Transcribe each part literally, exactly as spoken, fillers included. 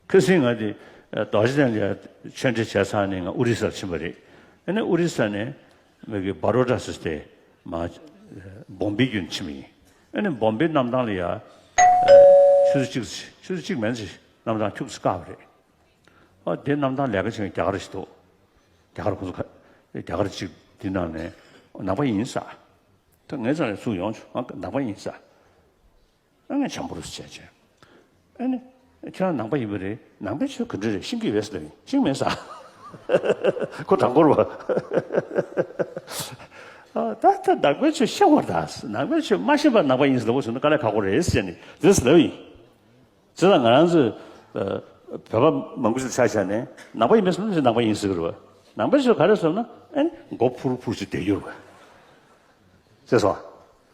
ཁ་སང་ང་དེ་རྡོ་རྗེ་གདན་ལ་ཆོས་འབྲེལ་བྱས་ཚར་ནས་ང་ཨོ་རི་ས་ལ་ཕྱིན་པ་རེད། ཨ་ནི་ཨོ་རི་ས་ནས་མི་གི་བྷ་རོ་ཌ་ཟེར་དེ་མ་བོམ་བེ་བརྒྱུད་ནས་ཕྱིན་པ་ཡིན། ཨ་ནི་བོམ་བེ་གནམ་ཐང་ལ་ཡ་ཆུ་ཚོད་གཅིག་ཆུ་ཚོད་གཅིག་མན་ཙམ་གནམ་ཐང་ཁྱུག་ཙམ་བཀག་པ་རེད། ཨ་དེ་གནམ་ཐང་ལས་ཀ་བྱེད་མཁན་རྒྱ་གར་ཞིག་འདུག་རྒྱ་གར་ཁོ་ཚོ་ཁ་རྒྱ་གར་གཅིག་དེ་ནང་ནས་ནང་པ་ཡིན་ས། ད་ངའི་རྩ་ནས་ཚུར་ཡོང་བྱུང་། ཨ་ནང་པ་ཡིན་ས། ཨ་ངས་བྱམས་པོ་རུ་བྱས་བྱས། ཨ་ནི། ཁྱེད་རང་ནང་པ་ཡིན་པ་རེད། ནང་པའི་ཆོས་ག་འདྲ་རེད་ཤེས་ཀྱི་ཡོད་ཟེར་ལབ་ཡིན། ཤེས་མེད་ཟེར། ཁོ་དྲང་པོར་བ། ཨ་ད་ད་ནང་པའི་ཆོས་ཤེས་དགོས་རེད་ད། ནང་པའི་ཆོས་མ་ཤེས་པར་ནང་པ་ཡིན་ཟེར་ལབ་པ་བྱུང་ན་དཀའ་ལས་ཁག་པོ་རེད་ཟེར་ནས་དེ་ཟེར་ལབ་ཡིན། དེ་ལ་ང་རང་ཚོས་བོད་པ་མང་པོ་ཞིག་ཆ་བཞག་ནས་ནང་པ་ཡིན་པས་སོང་ན་ནང་པ་ཡིན་ཟེར་གི་རེད་བ། ནང་པའི་ཆོས་ག་རེ་ཟེར་ན་ཨ་ནི་མགོ་འཕུར་འཕུར་ཞིག་བསྡད་རྒྱུ་རེད་བ། ཟེར་སོང་།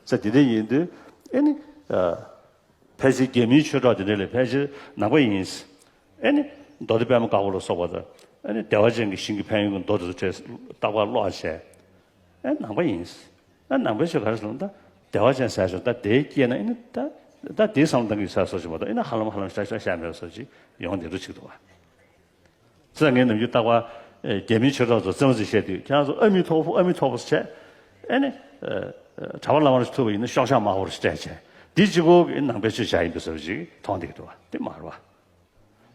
ཟེར་དེ་འདྲ་ཡིན་དུས་ཨེ་ནི། ཕལ་ཆེར་རྒྱ་མིའི་ཆོས་གྲོགས་དེ་འདྲ་ལས་ཕལ་ཆེར་ནང་པ་ཡིན། ཨེ་ནི། མདོ་སྡེ་པདྨ་དཀར་པོ་ལ་སོགས་པ་དང་ཨེ་ནི་བདེ་བ་ཅན་གྱི་ཞིང་གི་ཕན་ཡོན་གྱི་མདོ་དེ་ཚོ་བྲིས་རྟག་པར་ཀློག་བྱས། ཨེ་ནང་པ་ཡིན། ཨ་ནང་པའི་ཆོས་ག་རེ་ཟེར་ན་ད་བདེ་བ་ཅན་ཟེར་ཞིང་ད་དེའི་སྐྱེས་ན་ཨེ་ནི་ད་ད་དེའི་བསམ་བློ་གཏང་གི་ཡོད་ས་སོགས་ཀྱི་མ་གཏོགས་ཨེ་ནི་ཧ་ལམ་ཧ་ལམ་ཤ་ཤ་ཤ་མེད་པ་སོགས་ཀྱི་ཡོང་བསྡད་འགྲོ་ཅིག་འདུག་བ། ཚེ་ངས་ནམ་རྒྱུན་རྟག་པར་རྒྱ་མིའི་ཆོས་གྲོགས་ཚོ་རྩེད་མོ་རྩེ་བཤད་དུས་ཁྱེད་རང་ཚོ་ཨ་མི་ཐོག་ཕུ་ཨ་མི་ཐོག་ཕུ་བྱས། ཨེ་ནི། གྲྭ་པ་བླ་མ་རེ་ཐུག་པ་ཡིན་ན་ཤོག་ཤག་དམར་པོ་རེ་སྤྲད་བྱས་འདི་གཅིག་པོ་གི་ནང་པའི་ཆོས་བྱ་ཡིན་པའི་བཟོ་ཅིག་མཐོང་བསྡད་ཀྱི་འདུག་བ། དེ་མ་རེད་བ།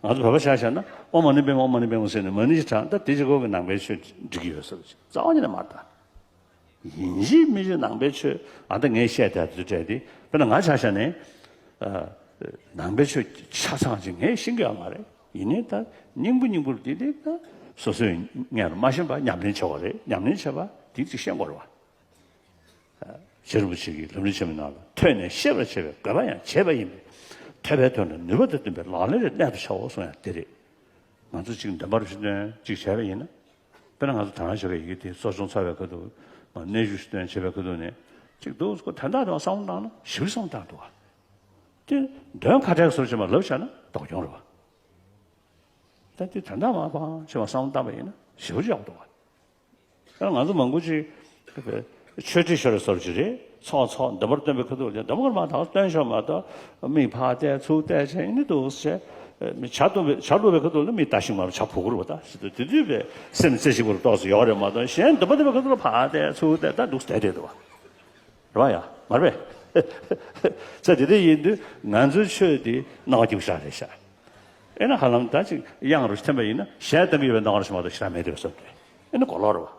ང་ཚོ་བོད་པ་ཆ་བཞག་ན་ཨོཾ་མ་ཎི་པདྨེ་ཨོཾ་མ་ཎི་པདྨེ་ཟེར་ནས་མ་ཎི་ཞིག་གྲགས་ད་དེ་གཅིག་པོ་གི་ནང་པའི་ཆོས་འགྲིག་གི་ཡོད་བཟོ་ཅིག་རྩ་བ་ཉིད་ནས་མ་རེད་ད། ཡིན་གཅིག་མིན་གཅིག་ནང་པའི་ཆོས་ཨ་ད་ངས་བཤད་བསྡད་དུས་སྤྲད་དེ་དཔེར་ན་ང་ཆ་བཞག་ནས་ནང་པའི་ཆོས་ཆ་ཚང་ཅིག་ངས་ཤེས་ཀྱི་ཡོད་མ་རེད། ཡིན་ནའི་ད་སྙིང་པོ་སྙིང་པོར་འདི་འདི་ད་སོ་སོས་སྔོན་ལ་མ་ཤེས་པ་ཉམས་ལེན་བྱེད་པ་རེད། ཉམས་ལེན་བྱེད་པ་འདི་ཅིག་ཤེས་དགོས་རེད་བ། རྗེ་རིན་པོ་ཆེ་གིས་ལམ་རིམ་ཆེན་མོའི་ནང་ལ་ཐོས་ནས་ཤེས་པར་བྱེད་པའི་དགོས་པ་ཡང་བྱས་པ་ཡིན་པས། ཐོས་པའི་དོན་ལ་ནུས་པ་དང་ལྡན་པའི་ལག་ལེན་རེ་གནད་དུ་བྱའོ་གསུངས་ཡང་དེ་རེད། ང་ཚོ་གཅིག་འདོན་པ་རེ་ཞིག་འདོན་གཅིག་བྱས་པ་ཡིན་ན། དཔེར་ན་ང་ཚོ་དྲང་བཞག་གི་ཡི་གེ་དེ་གསོ་སྦྱོང་ཚར་བའི་ཁ་ཐུག་གནས་བཞུགས་ཤིག་བཏོན་བྱས་པའི་ཁ་ཐུག་ནས་གཅིག་འདུག་སེ་དོན་དག་དེ་བསམ་བློ་བཏང་ན་ཞིབ་བསམ་བློ་བཏང་འདུག་བ། དེ་འདོན་ཁ་བྲལ་ཟུར་ཕྱིན་པ་ལབ་བྱས་ན་ལྡོག་གྱོང་རེད་བ། ད་དེ་དོན་དག་མ་ཕངས་ཕྱིན་པ་བསམ་བློ་བཏང་པ་ཡིན་ན་ཞིབ་པོ་ཡག་པོ་འདུག་བ། ད་ང་ཚོ་མང་པོ་ཅིག་ཆོས་ཁྲིད་ཤོར་བའི་བཟོ་འདྲ་ཅིག་རེད། ཚོགས་ཚོགས་འདོན་པ་རེ་འདོན་པའི་ཁ་ཐུག་ལ་འདོན་པ་ཁར་མ་དག་སྟོན་ཤོག་མ་གཏོགས་མིག་ཕར་བལྟས་ཚུར་བལྟས་བྱས་ཨེ་ནི་འདུག་སེ་བྱས། ཇ་བླུགས་པའི་ཇ་བླུགས་པའི་ཁ་ཐུག་ལ་མིག་ལྟ་ཤིང་མ་ཇ་བུ་གུ་རུ་བ་ད་ཞིག་ཏུ་དེ་དུས་པའི་སེམས་རྩེ་ཞིག་པོ་རུ་ཏོག་ཙམ་ཡོག་རེད་མ་གཏོགས་གཞན་འདོན་པ་འདོན་པའི་ཁ་ཐུག་ལ་ཕར་བལྟས་ཚུར་བལྟས་ད་འདུག་སེ་བསྡད་བསྡད་འདུག་བ། རེད་བ་ཡ། མ་རེད་པས། ས་དེ་འདྲ་ཡིན་དུས་ང་ཚོའི་ཆོས་དེ་སྣང་བ་སྐྱིད་པོ་ཞིག་རེད་ཤག་ཨེ་ན་ཧ་ལམ་ད་ཅིག་དབྱངས་རུ་འཐེན་པ་ཡིན་ན་གཞས་གཏོང་གི་ཡོད་པའི་སྣང་བ་རུ་ཞིག་མ་གཏོགས་ཞེ་དྲག་མེད་དུས་བསམ་སྟེ་ཨེ་ན་གོ་ལོག་རེད་བ།